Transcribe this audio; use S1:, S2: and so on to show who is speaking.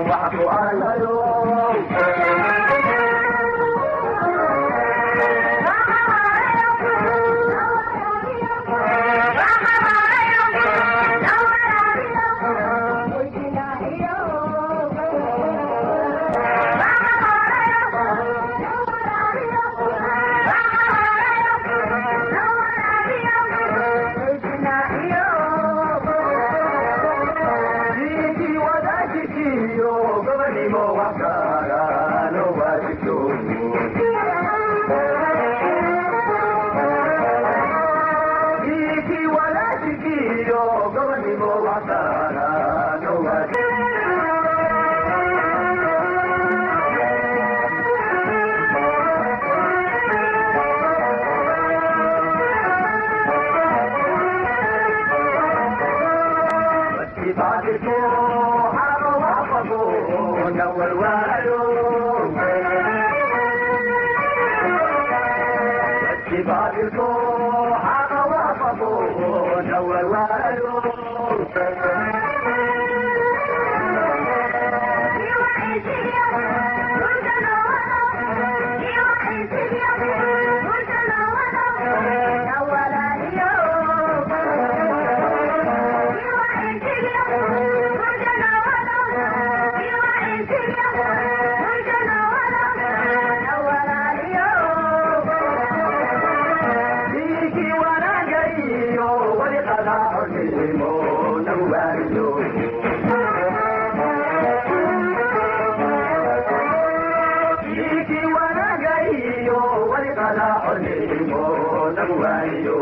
S1: Wax ku aragnayo. Diintii wadaajirkiiyo gobonimo wax gaara loo waajibto. Diintii wadaajirkiiyo gobonimo wax gaara loo waajibto. Baadilko xaqa waafaqo nawal waayo. Baadilko xaqa waafaqo nawal waayo. Diinkii wanaagayo wariqada xornimo nagu waariyo. Diinkii wanaagayo wariqada xornimo nagu waariyo.